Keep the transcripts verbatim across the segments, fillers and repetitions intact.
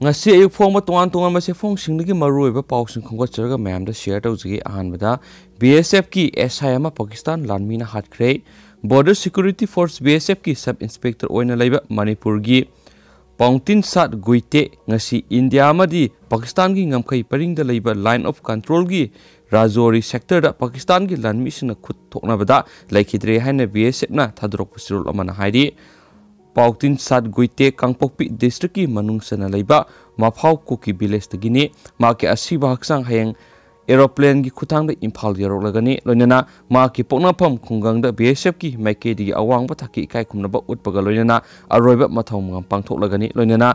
ꯉꯁꯤ ꯑꯌꯨꯛ ꯐꯣꯡꯕ ꯇꯣꯉꯥꯟ ꯇꯣꯉꯥꯟꯕ ꯆꯦꯐꯣꯡꯁꯤꯡꯗꯒꯤ ꯃꯔꯨꯑꯣꯏꯕ ꯄꯥꯎꯁꯤꯡ ꯈꯣꯝꯒꯠꯆꯔꯒ ꯃꯌꯥꯝꯗ ꯁꯤꯌꯔ ꯇꯧꯖꯒꯦ꯫ ꯑꯍꯥꯟꯕꯗ, ꯕꯤ ꯑꯦꯁ ꯑꯦꯐꯀꯤ ꯑꯦꯁ ꯑꯥꯏ ꯑꯃ ꯄꯥꯀꯤꯁꯇꯥꯟ ꯂꯥꯟꯃꯤꯅ ꯍꯥꯠꯈ꯭ꯔꯦ꯫ Border Security Force, B S ꯑꯦꯐꯀꯤ ꯁꯕ ꯏꯟꯁꯄꯦꯛꯇꯔ ꯑꯣꯏꯅ ꯂꯩꯕ ꯃꯅꯤꯄꯨꯔꯒꯤ ꯄꯥꯎꯇꯤꯟ ꯁꯥꯠ ꯒꯨꯏꯇꯦ ꯉꯁꯤ ꯏꯟꯗꯤꯌꯥ ꯑꯃꯗꯤ ꯄꯥꯀꯤꯁꯇꯥꯟꯒꯤ ꯉꯝꯈꯩ ꯄꯔꯤꯡꯗ ꯂꯩꯕ Line of Controlꯒꯤ ꯔꯥꯖꯣꯔꯤ ꯁꯦꯛꯇꯔꯗ ꯄꯥꯀꯤꯁꯇꯥꯟꯒꯤ ꯂꯥꯟꯃꯤꯁꯤꯡꯅ ꯈꯨꯠ ꯊꯣꯛꯅꯕꯗ ꯂꯩꯈꯤꯗ꯭ꯔꯦ ꯍꯥꯏꯅ ꯕꯤ ꯑꯦꯁ ꯑꯦꯐꯅ ꯊꯥꯗꯣꯔꯛꯄ ꯆꯦꯔꯣꯜ ꯑꯃꯅ ꯍꯥꯏꯔꯤ꯫ ꯄꯥꯎꯇꯤꯟ ꯁꯥꯠ ꯒꯨꯏꯇꯦ ꯀꯥꯡꯄꯣꯛꯄꯤ ꯗꯤꯁꯇ꯭ꯔꯤꯛꯀꯤ ꯃꯅꯨꯡ ꯆꯟꯅ ꯂꯩꯕ ꯃꯐꯥꯎ ꯀꯨꯀꯤ ꯚꯤꯂꯦꯖꯇꯒꯤꯅꯤ꯫ ꯃꯍꯥꯛꯀꯤ ꯑꯁꯤꯕ ꯍꯛꯆꯥꯡ ꯍꯌꯦꯡ ꯑꯦꯔꯣꯄ꯭ꯂꯦꯟꯒꯤ ꯈꯨꯠꯊꯥꯡꯗ ꯏꯝꯐꯥꯜ ꯌꯧꯔꯛꯂꯒꯅꯤ꯫ ꯂꯣꯏꯅꯅ ꯃꯍꯥꯛꯀꯤ ꯄꯣꯛꯅꯐꯝ ꯈꯨꯡꯒꯪꯗ ꯕꯤ ꯑꯦꯁ ꯑꯦꯐꯀꯤ ꯃꯥꯏꯀꯩꯗꯒꯤ ꯑꯋꯥꯡꯕ ꯊꯥꯛꯀꯤ ꯏꯀꯥꯏ ꯈꯨꯝꯅꯕ ꯎꯠꯄꯒ ꯂꯣꯏꯅꯅ ꯑꯔꯣꯏꯕ ꯃꯊꯧ ꯃꯉꯝ ꯄꯥꯡꯊꯣꯛꯂꯒꯅꯤ꯫ ꯂꯣꯏꯅꯅ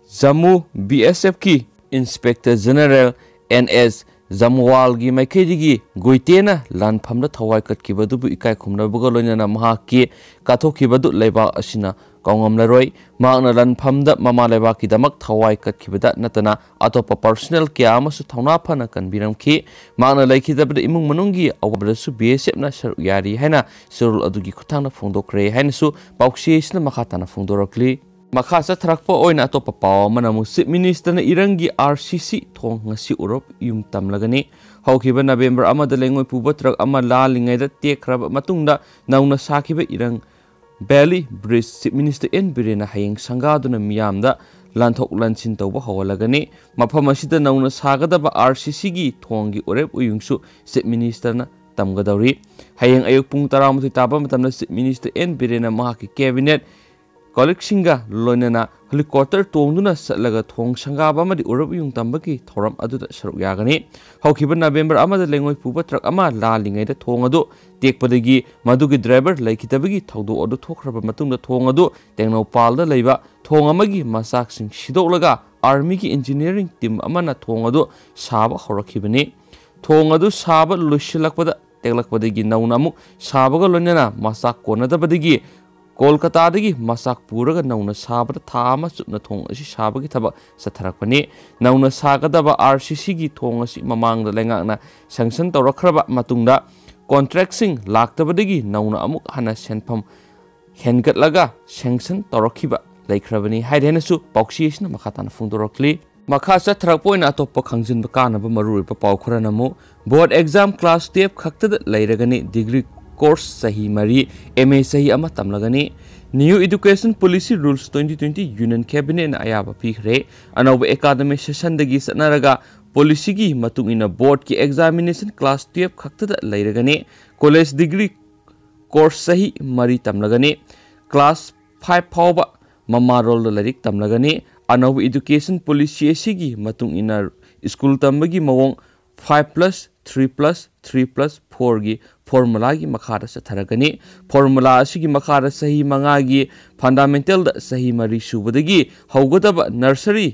ꯖꯝꯃꯨ ꯕꯤ ꯑꯦꯁ ꯑꯦꯐꯀꯤ ꯏꯟꯁꯄꯦꯛꯇꯔ ꯖꯦꯅꯔꯦꯜ ꯑꯦꯟ ꯑꯦꯁ ꯖꯝꯋꯥꯜꯒꯤ ꯃꯥꯏꯀꯩꯗꯒꯤ ꯒꯨꯏꯇꯦꯅ ꯂꯥꯟꯐꯝꯗ ꯊꯋꯥꯏ ꯀꯠꯈꯤꯕ ꯑꯗꯨꯕꯨ ꯏꯀꯥꯏ ꯈꯨꯝꯅꯕꯒ ꯂꯣꯏꯅꯅ ꯃꯍꯥꯛꯀꯤ ꯀꯠꯊꯣꯛꯈꯤꯕꯗꯨ ꯂꯩꯕꯥꯛ ꯑꯁꯤꯅ ꯀꯥꯎꯉꯝꯂꯔꯣꯏ꯫ ꯃꯍꯥꯛꯅ ꯂꯥꯟꯐꯝꯗ ꯃꯃꯥ ꯂꯩꯕꯥꯛꯀꯤꯗꯃꯛ ꯊꯋꯥꯏ ꯀꯠꯈꯤꯕꯗ ꯅꯠꯇꯅ ꯑꯇꯣꯞꯄ ꯄꯔꯁꯣꯅꯦꯜ ꯀꯌꯥ ꯑꯃꯁꯨ ꯊꯧꯅꯥ ꯐꯅ ꯀꯟꯕꯤꯔꯝꯈꯤ꯫ ꯃꯍꯥꯛꯅ ꯂꯩꯈꯤꯗꯕꯗ ꯏꯃꯨꯡ ꯃꯅꯨꯡꯒꯤ ꯑꯋꯥꯕꯗꯁꯨ ꯕꯤ ꯑꯦꯁ ꯑꯦꯐꯅ ꯁꯔꯨꯛ ꯌꯥꯔꯤ ꯍꯥꯏꯅ ꯆꯦꯔꯣꯜ ꯑꯗꯨꯒꯤ ꯈꯨꯠꯊꯥꯡꯗ ꯐꯣꯡꯗꯣꯛꯈ꯭ꯔꯦ ꯍꯥꯏꯅꯁꯨ ꯄꯥꯎꯆꯦ ꯑꯁꯤꯅ ꯃꯈꯥ ꯇꯥꯅ ꯐꯣꯡꯗꯣꯔꯛꯂꯤ꯫ ꯃꯈꯥ ꯆꯠꯊꯔꯛꯄ ꯑꯣꯏꯅ ꯑꯇꯣꯞꯄ ꯄꯥꯎ ꯑꯃꯅ ꯑꯃꯨꯛ ꯆꯤꯐ ꯃꯤꯅꯤꯁꯇꯔꯅ ꯏꯔꯪꯒꯤ ꯑꯥꯔ ꯁꯤ ꯁꯤ ꯊꯣꯡ ꯉꯁꯤ ꯎꯔꯨꯞ ꯌꯨꯡ ꯇꯝꯂꯒꯅꯤ꯫ ꯍꯧꯈꯤꯕ ꯅꯕꯦꯝꯕꯔ ꯑꯃꯗ ꯂꯩꯉꯣꯏ ꯄꯨꯕ ꯇ꯭ꯔꯛ ꯑꯃ ꯂꯥꯜꯂꯤꯉꯩꯗ ꯇꯦꯛꯈ꯭ꯔꯕ ꯃꯇꯨꯡꯗ ꯅꯧꯅ ꯁꯥꯈꯤꯕ ꯏꯔꯪ valley bridge chief minister N ꯕꯤꯔꯦꯟꯅ ꯍꯌꯦꯡ ꯁꯪꯒꯥꯗꯨꯅ ꯃꯤꯌꯥꯝꯗ ꯂꯥꯟꯊꯣꯛ ꯂꯥꯟꯁꯤꯟ ꯇꯧꯕ ꯍꯧꯍꯜꯂꯒꯅꯤ꯫ ꯃꯐꯝ ꯑꯁꯤꯗ ꯅꯧꯅ ꯁꯥꯒꯗꯕ ꯑꯥꯔ ꯁꯤ ꯁꯤꯒꯤ ꯊꯣꯡꯒꯤ ꯎꯔꯦꯞ ꯎꯌꯨꯡꯁꯨ ꯆꯤꯐ ꯃꯤꯅꯤꯁꯇꯔꯅ ꯇꯝꯒꯗꯧꯔꯤ꯫ ꯍꯌꯦꯡ ꯑꯌꯨꯛ ꯄꯨꯡ ꯇꯔꯥꯃꯥꯊꯣꯏ ꯇꯥꯕ ꯃꯇꯝꯗ ꯆꯤꯐ ꯃꯤꯅꯤꯁꯇꯔ ꯑꯦꯟ ꯕꯤꯔꯦꯟꯅ ꯃꯍꯥꯛꯀꯤ ꯀꯦꯕꯤꯅꯦꯠ ꯀꯣꯂꯤꯛꯁꯤꯡꯒ ꯂꯣꯏꯅꯅ ꯍꯦꯂꯤꯀꯣꯞꯇꯔ ꯇꯣꯡꯗꯨꯅ ꯆꯠꯂꯒ ꯊꯣꯡ ꯁꯪꯒꯥꯕ ꯑꯃꯗꯤ ꯎꯔꯨꯞ ꯌꯨꯡ ꯇꯝꯕꯒꯤ ꯊꯧꯔꯝ ꯑꯗꯨꯗ ꯁꯔꯨꯛ ꯌꯥꯒꯅꯤ꯫ ꯍꯧꯈꯤꯕ ꯅꯕꯦꯝꯕꯔ ꯑꯃꯗ ꯂꯩꯉꯣꯏ ꯄꯨꯕ ꯇ꯭ꯔꯛ ꯑꯃ ꯂꯥꯜꯂꯤꯉꯩꯗ ꯊꯣꯡ ꯑꯗꯨ ꯇꯦꯛꯄꯗꯒꯤ ꯃꯗꯨꯒꯤ ꯗ꯭ꯔꯥꯏꯚꯔ ꯂꯩꯈꯤꯗꯕꯒꯤ ꯊꯧꯗꯣꯛ ꯑꯗꯨ ꯊꯣꯛꯈ꯭ꯔꯕ ꯃꯇꯨꯡꯗ ꯊꯣꯡ ꯑꯗꯨ ꯇꯦꯡꯅꯧꯄꯥꯜꯗ ꯂꯩꯕ ꯊꯣꯡ ꯑꯃꯒꯤ ꯃꯆꯥꯛꯁꯤꯡ ꯁꯤꯗꯣꯛꯂꯒ ꯑꯥꯔꯃꯤꯒꯤ ꯏꯟꯖꯤꯅꯤꯌꯥꯔꯤꯡ ꯇꯤꯝ ꯑꯃꯅ ꯊꯣꯡ ꯑꯗꯨ ꯁꯥꯕ ꯍꯧꯔꯛꯈꯤꯕꯅꯤ꯫ ꯊꯣꯡ ꯑꯗꯨ ꯁꯥꯕ ꯂꯣꯏꯁꯤꯜꯂꯛꯄꯗ ꯇꯦꯛꯂꯛꯄꯗꯒꯤ ꯅꯧꯅ ꯑꯃꯨꯛ ꯁꯥꯕꯒ ꯂꯣꯏꯅꯅ ꯃꯆꯥꯛ ꯀꯣꯟꯅꯗꯕꯗꯒꯤ ꯀꯣꯜꯀꯇꯥꯗꯒꯤ ꯃꯆꯥꯛ ꯄꯨꯔꯒ ꯅꯧꯅ ꯁꯥꯕꯗ ꯊꯥ ꯑꯃ ꯆꯨꯞꯅ ꯊꯣꯡ ꯑꯁꯤ ꯁꯥꯕꯒꯤ ꯊꯕꯛ ꯆꯠꯊꯔꯛꯄꯅꯤ꯫ ꯅꯧꯅ ꯁꯥꯒꯗꯕ ꯑꯥꯔ ꯁꯤ ꯁꯤꯒꯤ ꯊꯣꯡ ꯑꯁꯤ ꯃꯃꯥꯡꯗ ꯂꯩꯉꯥꯛꯅ ꯁꯦꯡꯁꯟ ꯇꯧꯔꯛꯈ꯭ꯔꯕ ꯃꯇꯨꯡꯗ ꯀꯣꯟꯇ꯭ꯔꯦꯛꯁꯤꯡ ꯂꯥꯛꯇꯕꯗꯒꯤ ꯅꯧꯅ ꯑꯃꯨꯛ ꯍꯟꯅ ꯁꯦꯟꯐꯝ ꯍꯦꯟꯒꯠꯂꯒ ꯁꯦꯡꯁꯟ ꯇꯧꯔꯛꯈꯤꯕ ꯂꯩꯈ꯭ꯔꯕꯅꯤ ꯍꯥꯏꯔꯦꯅꯁꯨ ꯄꯥꯎꯆꯦ ꯑꯁꯤꯅ ꯃꯈꯥ ꯇꯥꯅ ꯐꯣꯡꯗꯣꯔꯛꯂꯤ꯫ ꯃꯈꯥ ꯆꯠꯊꯔꯛꯄ ꯑꯣꯏꯅ ꯑꯇꯣꯞꯄ ꯈꯪꯖꯤꯟꯕ ꯀꯥꯟꯅꯕ ꯃꯔꯨꯑꯣꯏꯕ ꯄꯥꯎ ꯈꯔꯅ ꯑꯃꯨꯛ, ꯕꯣꯔꯗ ꯑꯦꯛꯖꯥꯝ ꯀ꯭ꯂꯥꯁ ꯇꯨꯌꯦꯜꯐ ꯈꯛꯇꯗ ꯂꯩꯔꯒꯅꯤ, ꯗꯤꯒ꯭ꯔꯤ ꯀꯣꯔꯁ ꯆꯍꯤ ꯃꯔꯤ, ꯑꯦꯝ ꯑꯦ ꯆꯍꯤ ꯑꯃ ꯇꯝꯂꯒꯅꯤ꯫ New Education Policy Rules twenty twenty Union Cabinet ꯅ ꯑꯌꯥꯕ ꯄꯤꯈ꯭ꯔꯦ꯫ ꯑꯅꯧꯕ ꯑꯦꯀꯥꯗꯃꯤꯛ ꯁꯦꯁꯟꯗꯒꯤ ꯆꯠꯅꯔꯒ ꯄꯣꯂꯤꯁꯤꯒꯤ ꯃꯇꯨꯡ ꯏꯟꯅ ꯕꯣꯔꯗꯀꯤ ꯑꯦꯛꯖꯥꯃꯤꯅꯦꯁꯟ ꯀ꯭ꯂꯥꯁ ꯇꯨꯌꯦꯜꯐ ꯈꯛꯇꯗ ꯂꯩꯔꯒꯅꯤ꯫ ꯀꯣꯂꯦꯖ ꯗꯤꯒ꯭ꯔꯤ ꯀꯣꯔꯁ ꯆꯍꯤ ꯃꯔꯤ ꯇꯝꯂꯒꯅꯤ꯫ ꯀ꯭ꯂꯥꯁ ꯐꯥꯏꯚ ꯐꯥꯎꯕ ꯃꯃꯥ ꯔꯣꯜꯗ ꯂꯥꯏꯔꯤꯛ ꯇꯝꯂꯒꯅꯤ꯫ ꯑꯅꯧꯕ ꯏꯗꯨꯀꯦꯁꯟ ꯄꯣꯂꯤꯁꯤ ꯑꯁꯤꯒꯤ ꯃꯇꯨꯡ ꯏꯟꯅ ꯁ꯭ꯀꯨꯜ ꯇꯝꯕꯒꯤ ꯃꯑꯣꯡ five plus three plus three plus four ꯒꯤ ꯐꯣꯔꯃꯨꯂꯥꯒꯤ ꯃꯈꯥꯗ ꯆꯠꯊꯔꯛꯀꯅꯤ꯫ ꯐꯣꯔꯃꯨꯂꯥ ꯑꯁꯤꯒꯤ ꯃꯈꯥꯗ ꯆꯍꯤ ꯃꯉꯥꯒꯤ ꯐꯟꯗꯥꯃꯦꯟꯇꯦꯜꯗ ꯆꯍꯤ ꯃꯔꯤ ꯁꯨꯕꯗꯒꯤ ꯍꯧꯒꯗꯕ ꯅꯔꯁꯔꯤ,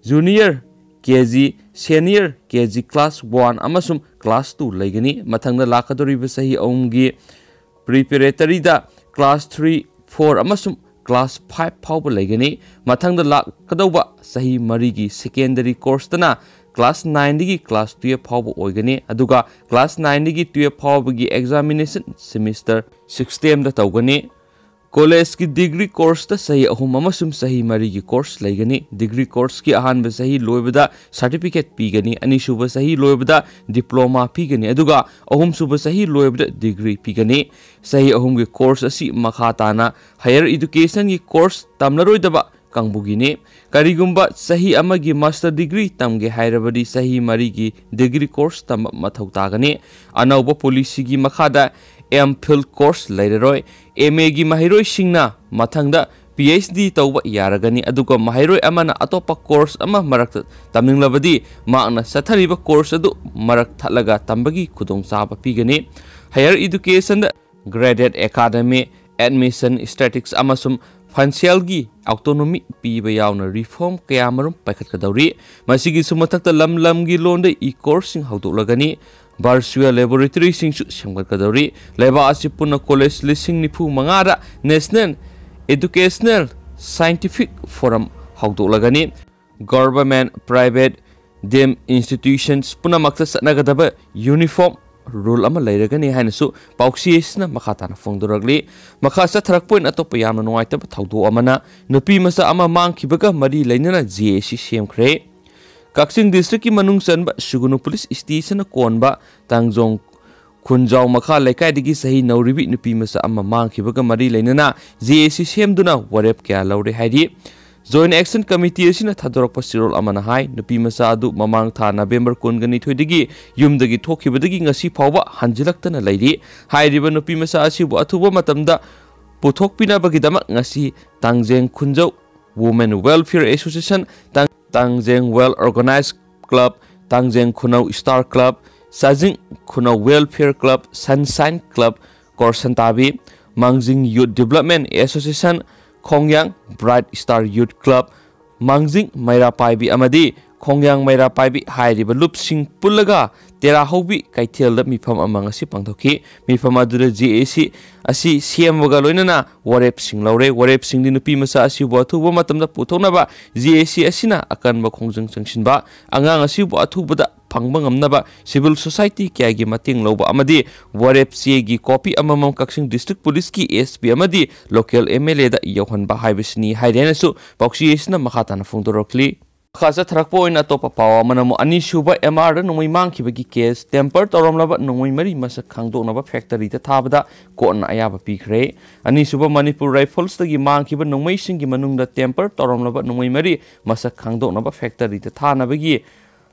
ꯖꯨꯅꯤꯌꯔ ꯀꯦ ꯖꯤ, ꯁꯦꯅꯤꯌꯔ ꯀꯦ ꯖꯤ ꯀ꯭ꯂꯥꯁ ꯋꯥꯟ ꯑꯃꯁꯨꯡ ꯀ꯭ꯂꯥꯁ ꯇꯨ ꯂꯩꯒꯅꯤ꯫ ꯃꯊꯪꯗ ꯂꯥꯛꯀꯗꯧꯔꯤꯕ ꯆꯍꯤ ꯑꯍꯨꯝꯒꯤ ꯄ꯭ꯔꯤꯄꯦꯔꯦꯇꯔꯤꯗ ꯀ꯭ꯂꯥꯁ ꯊ꯭ꯔꯤ, ꯐꯣꯔ ꯑꯃꯁꯨꯡ ꯀ꯭ꯂꯥꯁ ꯐꯥꯏꯚ ꯐꯥꯎꯕ ꯂꯩꯒꯅꯤ꯫ ꯃꯊꯪꯗ ꯂꯥꯛꯀꯗꯧꯕ ꯆꯍꯤ ꯃꯔꯤꯒꯤ ꯁꯦꯀꯦꯟꯗꯔꯤ ꯀꯣꯔꯁꯇꯅ ꯀ꯭ꯂꯥꯁ ꯅꯥꯏꯟꯗꯒꯤ ꯀ꯭ꯂꯥꯁ ꯇꯨꯌꯦꯜꯐ ꯐꯥꯎꯕ ꯑꯣꯏꯒꯅꯤ, ꯑꯗꯨꯒ ꯀ꯭ꯂꯥꯁ ꯅꯥꯏꯟꯗꯒꯤ ꯇꯨꯌꯦꯜꯐ ꯐꯥꯎꯕꯒꯤ ꯑꯦꯛꯖꯥꯃꯤꯅꯦꯁꯟ ꯁꯦꯃꯤꯁꯇꯔ ꯁꯤꯛꯁꯇꯦꯝꯗ ꯇꯧꯒꯅꯤ꯫ ꯀꯣꯂꯦꯖꯀꯤ ꯗꯤꯒ꯭ꯔꯤ ꯀꯣꯔꯁꯇ ꯆꯍꯤ ꯑꯍꯨꯝ ꯑꯃꯁꯨꯡ ꯆꯍꯤ ꯃꯔꯤꯒꯤ ꯀꯣꯔꯁ ꯂꯩꯒꯅꯤ꯫ ꯗꯤꯒ꯭ꯔꯤ ꯀꯣꯔꯁꯀꯤ ꯑꯍꯥꯟꯕ ꯆꯍꯤ ꯂꯣꯏꯕꯗ ꯁꯥꯔꯇꯤꯐꯤꯀꯦꯠ ꯄꯤꯒꯅꯤ, ꯑꯅꯤꯁꯨꯕ ꯆꯍꯤ ꯂꯣꯏꯕꯗ ꯗꯤꯄ꯭ꯂꯣꯃꯥ ꯄꯤꯒꯅꯤ, ꯑꯗꯨꯒ ꯑꯍꯨꯝꯁꯨꯕ ꯆꯍꯤ ꯂꯣꯏꯕꯗ ꯗꯤꯒ꯭ꯔꯤ ꯄꯤꯒꯅꯤ꯫ ꯆꯍꯤ ꯑꯍꯨꯝꯒꯤ ꯀꯣꯔꯁ ꯑꯁꯤ ꯃꯈꯥ ꯇꯥꯅ ꯍꯥꯌꯔ ꯏꯗꯨꯀꯦꯁꯟꯒꯤ ꯀꯣꯔꯁ ꯇꯝꯂꯔꯣꯏꯗꯕ ꯀꯥꯡꯕꯨꯒꯤꯅꯤ꯫ ꯀꯔꯤꯒꯨꯝꯕ ꯆꯍꯤ ꯑꯃꯒꯤ ꯃꯥꯁꯇꯔ ꯗꯤꯒ꯭ꯔꯤ ꯇꯝꯒꯦ ꯍꯥꯏꯔꯕꯗꯤ ꯆꯍꯤ ꯃꯔꯤꯒꯤ ꯗꯤꯒ꯭ꯔꯤ ꯀꯣꯔꯁ ꯇꯝꯕ ꯃꯊꯧ ꯇꯥꯒꯅꯤ꯫ ꯑꯅꯧꯕ ꯄꯣꯂꯤꯁꯤꯒꯤ ꯃꯈꯥꯗ ꯑꯦꯝ ꯐꯤꯜ ꯀꯣꯔꯁ ꯂꯩꯔꯔꯣꯏ꯫ ꯑꯦꯝ ꯑꯦꯒꯤ ꯃꯍꯩꯔꯣꯏꯁꯤꯡꯅ ꯃꯊꯪꯗ ꯄꯤ ꯑꯩꯆ ꯗꯤ ꯇꯧꯕ ꯌꯥꯔꯒꯅꯤ, ꯑꯗꯨꯒ ꯃꯍꯩꯔꯣꯏ ꯑꯃꯅ ꯑꯇꯣꯞꯄ ꯀꯣꯔꯁ ꯑꯃ ꯃꯔꯛꯇ ꯇꯝꯅꯤꯡꯂꯕꯗꯤ ꯃꯍꯥꯛꯅ ꯆꯠꯊꯔꯤꯕ ꯀꯣꯔꯁ ꯑꯗꯨ ꯃꯔꯛ ꯊꯠꯂꯒ ꯇꯝꯕꯒꯤ ꯈꯨꯗꯣꯡꯆꯥꯕ ꯄꯤꯒꯅꯤ꯫ ꯍꯥꯌꯔ ꯏꯗꯨꯀꯦꯁꯟꯗ ꯒ꯭ꯔꯦꯗꯦꯠ ꯑꯦꯀꯥꯗꯃꯤ, ꯑꯦꯗꯃꯤꯁꯟ, ꯁ꯭ꯇꯦꯇꯤꯛꯁ ꯑꯃꯁꯨꯡ ꯐꯥꯏꯅꯥꯟꯁꯤꯌꯦꯜꯒꯤ ꯑꯣꯇꯣꯅꯣꯃꯤ ꯄꯤꯕ ꯌꯥꯎꯅ ꯔꯤꯐꯣꯔꯝ ꯀꯌꯥꯃꯔꯨꯝ ꯄꯥꯏꯈꯠꯀꯗꯧꯔꯤ꯫ ꯃꯁꯤꯒꯤꯁꯨ ꯃꯊꯛꯇ ꯂꯝ ꯂꯝꯒꯤ ꯂꯣꯟꯗ ꯏ ꯀꯣꯔꯁꯁꯤꯡ ꯍꯧꯗꯣꯛꯂꯒꯅꯤ꯫ ꯚꯔꯆꯨꯑꯦꯜ ꯂꯦꯕꯣꯔꯦꯇꯔꯤꯁꯤꯡꯁꯨ ꯁꯦꯝꯒꯠꯀꯗꯧꯔꯤ꯫ ꯂꯩꯕꯥꯛ ꯑꯁꯤ ꯄꯨꯟꯅ ꯀꯣꯂꯦꯖ ꯂꯤꯁꯤꯡ ꯅꯤꯐꯨ ꯃꯉꯥꯗ ꯅꯦꯁꯅꯦꯜ ꯑꯦꯗꯨꯀꯦꯁꯅꯦꯜ ꯁꯥꯏꯟꯇꯤꯐꯤꯛ ꯐꯣꯔꯝ ꯍꯧꯗꯣꯛꯂꯒꯅꯤ꯫ ꯒꯚꯔꯟꯃꯦꯟꯠ, ꯄ꯭ꯔꯥꯏꯚꯦꯠ, ꯗꯤꯝ ꯏꯟꯁꯇꯤꯇ꯭ꯌꯨꯁꯟꯁ ꯄꯨꯝꯅꯃꯛꯇ ꯆꯠꯅꯒꯗꯕ ꯌꯨꯅꯤꯐꯣꯔꯝ ꯔꯨꯜ ꯑꯃ ꯂꯩꯔꯒꯅꯤ ꯍꯥꯏꯅꯁꯨ ꯄꯥꯎꯆꯦ ꯑꯁꯤꯅ ꯃꯈꯥ ꯇꯥꯅ ꯐꯣꯡꯗꯣꯔꯛꯂꯤ꯫ ꯃꯈꯥ ꯆꯠꯊꯔꯛꯄ ꯑꯣꯏꯅ ꯑꯇꯣꯞꯄ ꯌꯥꯝꯅ ꯅꯨꯡꯉꯥꯏꯇꯕ ꯊꯧꯗꯣꯛ ꯑꯃꯅ ꯅꯨꯄꯤ ꯃꯆꯥ ꯑꯃ ꯃꯥꯡꯈꯤꯕꯒ ꯃꯔꯤ ꯂꯩꯅꯅ ꯖꯦ ꯑꯦ ꯁꯤ ꯁꯦꯝꯈ꯭ꯔꯦ꯫ ꯀꯛꯆꯤꯡ ꯗꯤꯁꯇ꯭ꯔꯤꯛꯀꯤ ꯃꯅꯨꯡ ꯆꯟꯕ ꯁꯨꯒꯨꯅꯨ ꯄꯨꯂꯤꯁ ꯁ꯭ꯇꯦꯁꯟꯅ ꯀꯣꯟꯕ ꯇꯥꯡꯖꯣꯡ ꯈꯨꯟꯖꯥꯎ ꯃꯈꯥ ꯂꯩꯀꯥꯏꯗꯒꯤ ꯆꯍꯤ ꯅꯧꯔꯤꯕꯤ ꯅꯨꯄꯤ ꯃꯆꯥ ꯑꯃ ꯃꯥꯡꯈꯤꯕꯒ ꯃꯔꯤ ꯂꯩꯅꯅ ꯖꯦ ꯑꯦ ꯁꯤ ꯁꯦꯝꯗꯨꯅ ꯋꯥꯔꯦꯞ ꯀꯌꯥ ꯂꯧꯔꯦ ꯍꯥꯏꯔꯤ꯫ ꯖꯣꯏꯟꯠ ꯑꯦꯛꯁꯟ ꯀꯃꯤꯇꯤ ꯑꯁꯤꯅ ꯊꯥꯗꯣꯔꯛꯄ ꯆꯦꯔꯣꯜ ꯑꯃꯅ ꯍꯥꯏ, ꯅꯨꯄꯤ ꯃꯆꯥ ꯑꯗꯨ ꯃꯃꯥꯡ ꯊꯥ ꯅꯕꯦꯝꯕꯔ ꯀꯨꯟꯒ ꯅꯤꯊꯣꯏꯗꯒꯤ ꯌꯨꯝꯗꯒꯤ ꯊꯣꯛꯈꯤꯕꯗꯒꯤ ꯉꯁꯤ ꯐꯥꯎꯕ ꯍꯟꯖꯤꯜꯂꯛꯇꯅ ꯂꯩꯔꯤ꯫ ꯍꯥꯏꯔꯤꯕ ꯅꯨꯄꯤ ꯃꯆꯥ ꯑꯁꯤꯕꯨ ꯑꯊꯨꯕ ꯃꯇꯝꯗ ꯄꯨꯊꯣꯛꯄꯤꯅꯕꯒꯤꯗꯃꯛ ꯉꯁꯤ ꯇꯥꯡꯖꯦꯡ ꯈꯨꯟꯖꯧ Women Welfare Association, ꯇꯥꯡ-, ꯇꯥꯡꯖꯦꯡ Well Organized Club, ꯇꯥꯡꯖꯦꯡ ꯈꯨꯅꯧ Star Club, ꯆꯥꯖꯤꯡ ꯈꯨꯅꯧ Welfare Club, Sunshine Club, ꯀꯣꯔꯁꯟꯇꯥꯕꯤ, ꯃꯥꯡꯖꯤꯡ Youth Development Association, ꯈꯣꯡꯌꯥꯡ Bright Star Youth Club, ꯃꯥꯡꯖꯤꯡ ꯃꯩꯔꯥ ꯄꯥꯏꯕꯤ ꯑꯃꯗꯤ ꯈꯣꯡꯌꯥꯡ ꯃꯩꯔꯥ ꯄꯥꯏꯕꯤ ꯍꯥꯏꯔꯤꯕ ꯂꯨꯞꯁꯤꯡ ꯄꯨꯜꯂꯒ ꯇꯦꯔꯥ ꯍꯧꯕꯤ ꯀꯩꯊꯦꯜꯗ ꯃꯤꯐꯝ ꯑꯃ ꯉꯁꯤ ꯄꯥꯡꯊꯣꯛꯈꯤ꯫ ꯃꯤꯐꯝ ꯑꯗꯨꯗ ꯖꯦ ꯑꯦ ꯁꯤ ꯑꯁꯤ ꯁꯦꯝꯕꯒ ꯂꯣꯏꯅꯅ ꯋꯥꯔꯦꯞꯁꯤꯡ ꯂꯧꯔꯦ꯫ ꯋꯥꯔꯦꯞꯁꯤꯡꯗꯤ ꯅꯨꯄꯤ ꯃꯆꯥ ꯑꯁꯤꯕꯨ ꯑꯊꯨꯕ ꯃꯇꯝꯗ ꯄꯨꯊꯣꯛꯅꯕ ꯖꯦ ꯑꯦ ꯁꯤ ꯑꯁꯤꯅ ꯑꯀꯟꯕ ꯈꯣꯡꯖꯪ ꯆꯪꯁꯤꯟꯕ, ꯑꯉꯥꯡ ꯑꯁꯤꯕꯨ ꯑꯊꯨꯕꯗ ꯐꯪꯕ ꯉꯝꯅꯕ ꯁꯤꯚꯤꯜ ꯁꯣꯁꯥꯏꯇꯤ ꯀꯌꯥꯒꯤ ꯃꯇꯦꯡ ꯂꯧꯕ ꯑꯃꯗꯤ ꯋꯥꯔꯦꯞ ꯆꯦꯒꯤ ꯀꯣꯄꯤ ꯑꯃꯃꯝ ꯀꯛꯆꯤꯡ ꯗꯤꯁꯇ꯭ꯔꯤꯛ ꯄꯨꯂꯤꯁꯀꯤ ꯑꯦꯁ ꯄꯤ ꯑꯃꯗꯤ ꯂꯣꯀꯦꯜ ꯑꯦꯝ ꯑꯦꯜ ꯑꯦꯗ ꯌꯧꯍꯟꯕ ꯍꯥꯏꯕꯁꯤꯅꯤ ꯍꯥꯏꯔꯦ ꯍꯥꯏꯅꯁꯨ ꯄꯥꯎꯆꯦ ꯑꯁꯤꯅ ꯃꯈꯥ ꯇꯥꯅ ꯐꯣꯡꯗꯣꯔꯛꯂꯤ꯫ ꯃꯈꯥ ꯆꯠꯊꯔꯛꯄ ꯑꯣꯏꯅ ꯑꯇꯣꯞꯄ ꯄꯥꯎ ꯑꯃꯅ ꯑꯃꯨꯛ ꯑꯅꯤꯁꯨꯕ ꯑꯦꯝ ꯑꯥꯔꯗ ꯅꯣꯡꯃꯩ ꯃꯥꯡꯈꯤꯕꯒꯤ ꯀꯦꯁ, ꯇꯦꯝꯄꯔ ꯇꯧꯔꯝꯂꯕ ꯅꯣꯡꯃꯩ ꯃꯔꯤ ꯃꯁꯛ ꯈꯪꯗꯣꯛꯅꯕ ꯐꯦꯛꯇꯔꯤꯗ ꯊꯥꯕꯗ ꯀꯣꯔꯠꯅ ꯑꯌꯥꯕ ꯄꯤꯈ꯭ꯔꯦ꯫ ꯑꯅꯤꯁꯨꯕ ꯃꯅꯤꯄꯨꯔ ꯔꯥꯏꯐꯜꯁꯇꯒꯤ ꯃꯥꯡꯈꯤꯕ ꯅꯣꯡꯃꯩꯁꯤꯡꯒꯤ ꯃꯅꯨꯡꯗ ꯇꯦꯝꯄꯔ ꯇꯧꯔꯝꯂꯕ ꯅꯣꯡꯃꯩ ꯃꯔꯤ ꯃꯁꯛ ꯈꯪꯗꯣꯛꯅꯕ ꯐꯦꯛꯇꯔꯤꯗ ꯊꯥꯅꯕꯒꯤ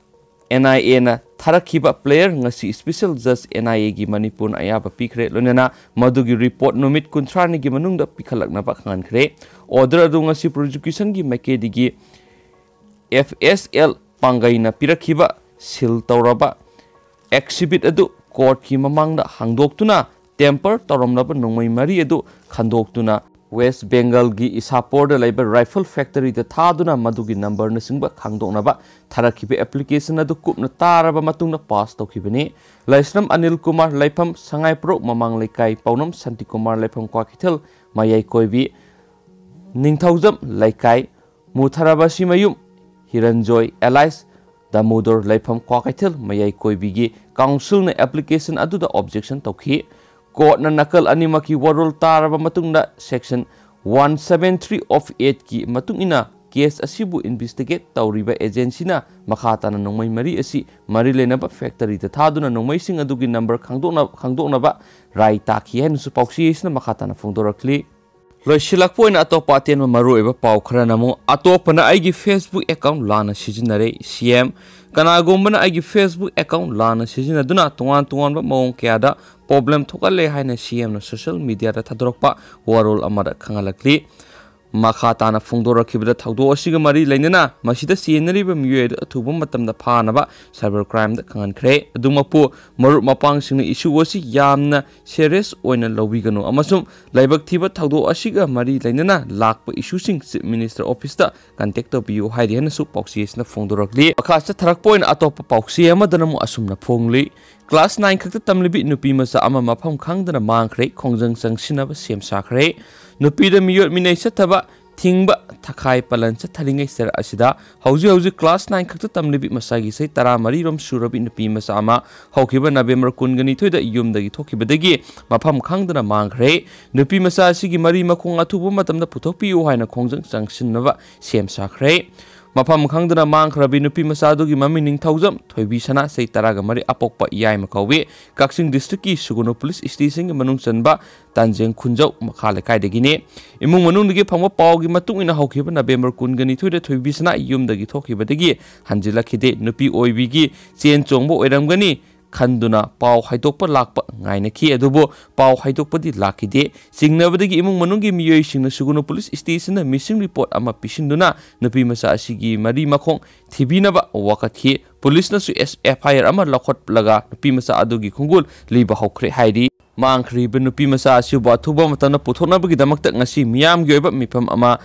ꯑꯦꯟ ꯑꯥꯏ ꯑꯦꯅ ꯊꯥꯔꯛꯈꯤꯕ ꯄ꯭ꯂꯦꯌꯔ ꯉꯁꯤ ꯁ꯭ꯄꯦꯁꯦꯜ ꯖꯖ ꯑꯦꯟ ꯑꯥꯏ ꯑꯦꯒꯤ ꯃꯅꯤꯄꯨꯔꯅ ꯑꯌꯥꯕ ꯄꯤꯈ꯭ꯔꯦ꯫ ꯂꯣꯏꯅꯅ ꯃꯗꯨꯒꯤ ꯔꯤꯄꯣꯔꯠ ꯅꯨꯃꯤꯠ ꯀꯨꯟꯊ꯭ꯔꯥꯅꯤꯒꯤ ꯃꯅꯨꯡꯗ ꯄꯤꯈꯠꯂꯛꯅꯕ ꯈꯪꯍꯟꯈ꯭ꯔꯦ꯫ ꯑꯣꯔꯗꯔ ꯑꯗꯨ ꯉꯁꯤ ꯄ꯭ꯔꯣꯁꯤꯀ꯭ꯌꯨꯁꯟꯒꯤ ꯃꯥꯏꯀꯩꯗꯒꯤ ꯑꯦꯐ ꯑꯦꯁ ꯑꯦꯜ ꯄꯥꯡꯒꯩꯅ ꯄꯤꯔꯛꯈꯤꯕ ꯁꯤꯜ ꯇꯧꯔꯕ ꯑꯦꯛꯁꯤꯕꯤꯠ ꯑꯗꯨ ꯀꯣꯔꯠꯀꯤ ꯃꯃꯥꯡꯗ ꯍꯥꯡꯗꯣꯛꯇꯨꯅ ꯇꯦꯝꯄꯔ ꯇꯧꯔꯝꯂꯕ ꯅꯣꯡꯃꯩ ꯃꯔꯤ ꯑꯗꯨ ꯈꯟꯗꯣꯛꯇꯨꯅ ꯋꯦꯁ ꯕꯦꯡꯒꯜꯒꯤ ꯏꯁꯥꯄꯣꯔꯗ ꯂꯩꯕ ꯔꯥꯏꯐꯜ ꯐꯦꯛꯇꯔꯤꯗ ꯊꯥꯗꯨꯅ ꯃꯗꯨꯒꯤ ꯅꯝꯕꯔꯅꯆꯤꯡꯕ ꯈꯪꯗꯣꯛꯅꯕ ꯊꯥꯔꯛꯈꯤꯕ ꯑꯦꯄ꯭ꯂꯤꯀꯦꯁꯟ ꯑꯗꯨ ꯀꯨꯞꯅ ꯇꯥꯔꯕ ꯃꯇꯨꯡꯗ ꯄꯥꯁ ꯇꯧꯈꯤꯕꯅꯤ꯫ ꯂꯥꯏꯁ꯭ꯔꯝ ꯑꯅꯤꯜ ꯀꯨꯃꯥꯔ ꯂꯩꯐꯝ ꯁꯉꯥꯏꯄ꯭ꯔꯧ ꯃꯃꯥꯡ ꯂꯩꯀꯥꯏ, ꯄꯥꯎꯅꯝ ꯁꯥꯟꯇꯤꯀꯨꯃꯥꯔ ꯂꯩꯐꯝ ꯀ꯭ꯋꯥꯀꯩꯊꯦꯜ ꯃꯌꯥꯏ ꯀꯣꯏꯕꯤ, ꯅꯤꯡꯊꯧꯖꯝ ꯂꯩꯀꯥꯏ, ꯃꯨꯊꯔꯕꯁꯤꯃꯌꯨꯝ ꯍꯤꯔꯟꯖꯣꯏ ꯑꯦꯂꯥꯏꯁ ꯗꯥꯃꯣꯗꯣꯔ ꯂꯩꯐꯝ ꯀ꯭ꯋꯥꯀꯩꯊꯦꯜ ꯃꯌꯥꯏ ꯀꯣꯏꯕꯤꯒꯤ ꯀꯥꯎꯟꯁꯤꯜꯅ ꯑꯦꯄ꯭ꯂꯤꯀꯦꯁꯟ ꯑꯗꯨꯗ ꯑꯣꯕꯖꯦꯛꯁꯟ ꯇꯧꯈꯤ꯫ ꯀꯣꯔꯠꯅ ꯅꯥꯀꯜ ꯑꯅꯤꯃꯛꯀꯤ ꯋꯥꯔꯣꯜ ꯇꯥꯔꯕ ꯃꯇꯨꯡꯗ section one seven three of ꯑꯦꯠꯀꯤ ꯃꯇꯨꯡ ꯏꯟꯅ ꯀꯦꯁ ꯑꯁꯤꯕꯨ ꯏꯟꯚꯦꯁꯇꯤꯒꯦꯠ ꯇꯧꯔꯤꯕ ꯑꯦꯖꯦꯟꯁꯤꯅ ꯃꯈꯥ ꯇꯥꯅ ꯅꯣꯡꯃꯩ ꯃꯔꯤ ꯑꯁꯤ ꯃꯔꯤ ꯂꯩꯅꯕ ꯐꯦꯛꯇꯔꯤꯗ ꯊꯥꯗꯨꯅ ꯅꯣꯡꯃꯩꯁꯤꯡ ꯑꯗꯨꯒꯤ ꯅꯝꯕꯔ ꯈꯪꯗꯣꯛꯅ-, ꯈꯪꯗꯣꯛꯅꯕ ꯔꯥꯏ ꯇꯥꯈꯤ ꯍꯥꯏꯅꯁꯨ ꯄꯥꯎꯆꯦ ꯑꯁꯤꯅ ꯃꯈꯥ ꯇꯥꯅ ꯐꯣꯡꯗꯣꯔꯛꯂꯤ꯫ ꯂꯣꯏꯁꯤꯜꯂꯛꯄ ꯑꯣꯏꯅ ꯑꯇꯣꯞꯄ ꯑꯇꯦꯟꯕ ꯃꯔꯨꯑꯣꯏꯕ ꯄꯥꯎ ꯈꯔꯅ ꯑꯃꯨꯛ, ꯑꯇꯣꯞꯄꯅ ꯑꯩꯒꯤ Facebook ꯑꯦꯀꯥꯎꯟ ꯂꯥꯟꯅ ꯁꯤꯖꯤꯟꯅꯔꯦ꯫ ꯁꯤ ꯑꯦꯝ, ꯀꯅꯥꯒꯨꯝꯕꯅ ꯑꯩꯒꯤ Facebook ꯑꯦꯀꯥꯎꯟ ꯂꯥꯟꯅ ꯁꯤꯖꯤꯟꯅꯗꯨꯅ ꯇꯣꯉꯥꯟ ꯇꯣꯉꯥꯟꯕ ꯃꯑꯣꯡ ꯀꯌꯥꯗ ꯄ꯭ꯔꯣꯕ꯭ꯂꯦꯝ ꯊꯣꯛꯍꯜꯂꯦ ꯍꯥꯏꯅ ꯁꯤ ꯑꯦꯝꯅ ꯁꯣꯁꯤꯌꯦꯜ ꯃꯤꯗꯤꯌꯥꯗ ꯊꯥꯗꯣꯔꯛꯄ ꯋꯥꯔꯣꯜ ꯑꯃꯗ ꯈꯪꯍꯜꯂꯛꯂꯤ꯫ ꯃꯈꯥ ꯇꯥꯅ ꯐꯣꯡꯗꯣꯔꯛꯈꯤꯕꯗ ꯊꯧꯗꯣꯛ ꯑꯁꯤꯒ ꯃꯔꯤ ꯂꯩꯅꯅ ꯃꯁꯤꯗ ꯆꯦꯟꯅꯔꯤꯕ ꯃꯤꯑꯣꯏ ꯑꯗꯨ ꯑꯊꯨꯕ ꯃꯇꯝꯗ ꯐꯥꯅꯕ ꯁꯥꯏꯕꯔ ꯀ꯭ꯔꯥꯏꯝꯗ ꯈꯪꯍꯟꯈ꯭ꯔꯦ꯫ ꯑꯗꯨꯃꯛꯄꯨ ꯃꯔꯨꯞ ꯃꯄꯥꯡꯁꯤꯡꯅ ꯏꯁꯨ ꯑꯁꯤ ꯌꯥꯝꯅ ꯁꯦꯔꯤꯌꯁ ꯑꯣꯏꯅ ꯂꯧꯕꯤꯒꯅꯨ ꯑꯃꯁꯨꯡ ꯂꯥꯏꯕꯛ ꯊꯤꯕ ꯊꯧꯗꯣꯛ ꯑꯁꯤꯒ ꯃꯔꯤ ꯂꯩꯅꯅ ꯂꯥꯛꯄ ꯏꯁꯨꯁꯤꯡ ꯆꯤꯐ ꯃꯤꯅꯤꯁꯇꯔ ꯑꯣꯐꯤꯁꯇ ꯀꯟꯇꯦꯛ ꯇꯧꯕꯤꯌꯨ ꯍꯥꯏꯔꯤ ꯍꯥꯏꯅꯁꯨ ꯄꯥꯎꯆꯦ ꯑꯁꯤꯅ ꯐꯣꯡꯗꯣꯔꯛꯂꯤ꯫ ꯃꯈꯥ ꯆꯠꯊꯔꯛꯄ ꯑꯣꯏꯅ ꯑꯇꯣꯞꯄ ꯄꯥꯎꯆꯦ ꯑꯃꯗꯅ ꯑꯃꯨꯛ ꯑꯁꯨꯝꯅ ꯐꯣꯡꯂꯤ꯫ ꯀ꯭ꯂꯥꯁ ꯅꯥꯏꯟ ꯈꯛꯇ ꯇꯝꯂꯤꯕꯤ ꯅꯨꯄꯤ ꯃꯆꯥ ꯑꯃ ꯃꯐꯝ ꯈꯪꯗꯅ ꯃꯥꯡꯈ꯭ꯔꯦ, ꯈꯣꯡꯖꯪ ꯆꯪꯁꯤꯟꯅꯕ ꯁꯦꯝ ꯁꯥꯈ꯭ꯔꯦ꯫ ꯅꯨꯄꯤꯗ ꯃꯤꯑꯣꯠ ꯃꯤꯅꯩ ꯆꯠꯊꯕ ꯊꯤꯡꯕ ꯊꯈꯥꯏ ꯄꯂꯟ ꯆꯠꯊꯔꯤꯉꯩ ꯆꯔꯛ ꯑꯁꯤꯗ ꯍꯧꯖꯤꯛ ꯍꯧꯖꯤꯛ ꯀ꯭ꯂꯥꯁ ꯅꯥꯏꯟ ꯈꯛꯇ ꯇꯝꯂꯤꯕꯤ ꯃꯁꯥꯒꯤ ꯆꯍꯤ ꯇꯔꯥꯃꯔꯤ ꯔꯣꯝ ꯁꯨꯔꯕꯤ ꯅꯨꯄꯤ ꯃꯆꯥ ꯑꯃ ꯍꯧꯈꯤꯕ ꯅꯕꯦꯝꯕꯔ ꯀꯨꯟꯒ ꯅꯤꯊꯣꯏꯗ ꯌꯨꯝꯗꯒꯤ ꯊꯣꯛꯈꯤꯕꯗꯒꯤ ꯃꯐꯝ ꯈꯪꯗꯅ ꯃꯥꯡꯈ꯭ꯔꯦ꯫ ꯅꯨꯄꯤ ꯃꯆꯥ ꯑꯁꯤꯒꯤ ꯃꯔꯤ ꯃꯈꯣꯡ ꯑꯊꯨꯕ ꯃꯇꯝꯗ ꯄꯨꯊꯣꯛꯄꯤꯌꯨ ꯍꯥꯏꯅ ꯈꯣꯡꯖꯪ ꯆꯪꯁꯤꯟꯅꯕ ꯁꯦꯝ ꯁꯥꯈ꯭ꯔꯦ꯫ ꯃꯐꯝ ꯈꯪꯗꯅ ꯃꯥꯡꯈ꯭ꯔꯕꯤ ꯅꯨꯄꯤ ꯃꯆꯥ ꯑꯗꯨꯒꯤ ꯃꯃꯤꯡ ꯅꯤꯡꯊꯧꯖꯝ ꯊꯣꯏꯕꯤ ꯁꯅꯥ, ꯆꯍꯤ ꯇꯔꯥꯒ ꯃꯔꯤ, ꯑꯄꯣꯛꯄ ꯌꯥꯏꯃ ꯀꯧꯏ꯫ ꯀꯛꯆꯤꯡ ꯗꯤꯁꯇ꯭ꯔꯤꯛꯀꯤ ꯁꯨꯒꯨꯅꯨ ꯄꯨꯂꯤꯁ ꯁ꯭ꯇꯦꯁꯟꯒꯤ ꯃꯅꯨꯡ ꯆꯟꯕ ꯇꯥꯟꯖꯦꯡ ꯈꯨꯟꯖꯧ ꯃꯈꯥ ꯂꯩꯀꯥꯏꯗꯒꯤꯅꯤ꯫ ꯏꯃꯨꯡ ꯃꯅꯨꯡꯗꯒꯤ ꯐꯪꯕ ꯄꯥꯎꯒꯤ ꯃꯇꯨꯡ ꯏꯟꯅ ꯍꯧꯈꯤꯕ ꯅꯕꯦꯝꯕꯔ ꯀꯨꯟꯒ ꯅꯤꯊꯣꯏꯗ ꯊꯣꯏꯕꯤ ꯁꯅꯥ ꯌꯨꯝꯗꯒꯤ ꯊꯣꯛꯈꯤꯕꯗꯒꯤ ꯍꯟꯖꯤꯜꯂꯛꯈꯤꯗꯦ꯫ ꯅꯨꯄꯤ ꯑꯣꯏꯕꯤꯒꯤ ꯆꯦꯟ ꯆꯣꯡꯕ ꯑꯣꯏꯔꯝꯒꯅꯤ ꯈꯟꯗꯨꯅ ꯄꯥꯎ ꯍꯥꯏꯗꯣꯛꯄ ꯂꯥꯛꯄ ꯉꯥꯏꯅꯈꯤ, ꯑꯗꯨꯕꯨ ꯄꯥꯎ ꯍꯥꯏꯗꯣꯛꯄꯗꯤ ꯂꯥꯛꯈꯤꯗꯦ꯫ ꯆꯤꯡꯅꯕꯗꯒꯤ ꯏꯃꯨꯡ ꯃꯅꯨꯡꯒꯤ ꯃꯤꯑꯣꯏꯁꯤꯡꯅ ꯁꯨꯒꯨꯅꯨ ꯄꯨꯂꯤꯁ ꯁ꯭ꯇꯦꯁꯟꯗ ꯃꯤꯁꯤꯡ ꯔꯤꯄꯣꯔꯠ ꯑꯃ ꯄꯤꯁꯤꯟꯗꯨꯅ ꯅꯨꯄꯤ ꯃꯆꯥ ꯑꯁꯤꯒꯤ ꯃꯔꯤ ꯃꯈꯣꯡ ꯊꯤꯕꯤꯅꯕ ꯋꯥꯀꯠꯈꯤ꯫ ꯄꯨꯂꯤꯁꯅꯁꯨ ꯑꯦꯐ ꯑꯥꯏ ꯑꯥꯔ ꯑꯃ ꯂꯧꯈꯠꯂꯒ ꯅꯨꯄꯤ ꯃꯆꯥ ꯑꯗꯨꯒꯤ ꯈꯣꯡꯒꯨꯜ ꯂꯤꯕ ꯍꯧꯈ꯭ꯔꯦ ꯍꯥꯏꯔꯤ꯫ ꯃꯥꯡꯈ꯭ꯔꯤꯕ ꯅꯨꯄꯤ ꯃꯆꯥ ꯑꯁꯤꯕꯨ ꯑꯊꯨꯕ ꯃꯇꯝꯗ ꯄꯨꯊꯣꯛꯅꯕꯒꯤꯗꯃꯛꯇ ꯉꯁꯤ ꯃꯤꯌꯥꯝꯒꯤ ꯑꯣꯏꯕ ꯃꯤꯐꯝ ꯑꯃ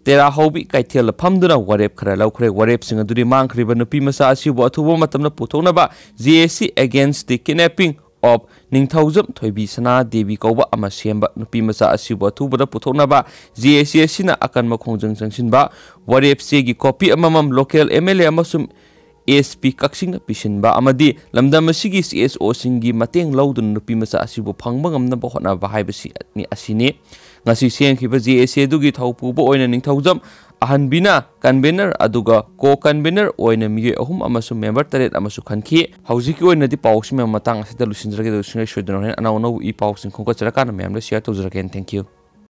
ꯇꯦꯔꯥ ꯍꯧꯕꯤ ꯀꯩꯊꯦꯜꯗ ꯐꯝꯗꯨꯅ ꯋꯥꯔꯦꯞ ꯈꯔ ꯂꯧꯈ꯭ꯔꯦ꯫ ꯋꯥꯔꯦꯞꯁꯤꯡ ꯑꯗꯨꯗꯤ ꯃꯥꯡꯈ꯭ꯔꯤꯕ ꯅꯨꯄꯤ ꯃꯆꯥ ꯑꯁꯤꯕꯨ ꯑꯊꯨꯕ ꯃꯇꯝꯗ ꯄꯨꯊꯣꯛꯅꯕ J A C Against the Kidnapping of ꯅꯤꯡꯊꯧꯖꯝ ꯊꯣꯏꯕꯤ ꯁꯅꯥ ꯗꯦꯕꯤ ꯀꯧꯕ ꯑꯃ ꯁꯦꯝꯕ, ꯅꯨꯄꯤ ꯃꯆꯥ ꯑꯁꯤꯕꯨ ꯑꯊꯨꯕꯗ ꯄꯨꯊꯣꯛꯅꯕ J A C ꯑꯁꯤꯅ ꯑꯀꯟꯕ ꯈꯣꯡꯖꯪ ꯆꯪꯁꯤꯟꯕ, ꯋꯥꯔꯦꯞ ꯆꯦꯒꯤ ꯀꯣꯄꯤ ꯑꯃꯃꯝ ꯂꯣꯀꯦꯜ ꯑꯦꯝ ꯑꯦꯜ ꯑꯦ ꯑꯃꯁꯨꯡ ꯑꯦꯁ ꯄꯤ ꯀꯛꯆꯤꯡꯅ ꯄꯤꯁꯤꯟꯕ ꯑꯃꯗꯤ ꯂꯝꯗꯝ ꯑꯁꯤꯒꯤ ꯁꯤ ꯑꯦꯁ ꯑꯣꯁꯤꯡꯒꯤ ꯃꯇꯦꯡ ꯂꯧꯗꯨꯅ ꯅꯨꯄꯤ ꯃꯆꯥ ꯑꯁꯤꯕꯨ ꯐꯪꯕ ꯉꯝꯅꯕ ꯍꯣꯠꯅꯕ ꯍꯥꯏꯕꯁꯤ ꯑꯁꯤꯅꯤ꯫ ꯉꯁꯤ ꯁꯦꯝꯈꯤꯕ ꯖꯦ ꯑꯦꯁ ꯑꯦ ꯑꯗꯨꯒꯤ ꯊꯧ ꯄꯨꯕ ꯑꯣꯏꯅ ꯅꯤꯡꯊꯧꯖꯝ ꯑꯍꯟꯕꯤꯅ ꯀꯟꯚꯦꯅꯔ ꯑꯗꯨꯒ ꯀꯣ ꯀꯟꯚꯦꯅꯔ ꯑꯣꯏꯅ ꯃꯤꯑꯣꯏ ꯑꯍꯨꯝ ꯑꯃꯁꯨꯡ ꯃꯦꯝꯕꯔ ꯇꯔꯦꯠ ꯑꯃꯁꯨ ꯈꯟꯈꯤ꯫ ꯍꯧꯖꯤꯛꯀꯤ ꯑꯣꯏꯅꯗꯤ ꯄꯥꯎꯁꯤ ꯃꯌꯥꯝ ꯃꯇꯥꯡ ꯑꯁꯤꯗ ꯂꯣꯏꯁꯤꯟꯖꯔꯒꯦ꯫ ꯑꯗꯨ ꯁꯨꯡꯁꯣꯏ ꯁꯣꯏꯗꯅ ꯍꯣꯔꯦꯟ ꯑꯅꯧ ꯑꯅꯧꯕ ꯏ ꯄꯥꯎꯁꯤꯡ ꯈꯣꯝꯒꯠꯆꯔꯀꯥꯟꯗ ꯃꯌꯥꯝꯗ ꯁꯤꯌꯔ ꯇꯧꯖꯔꯛꯀꯦ꯫ Thank you꯫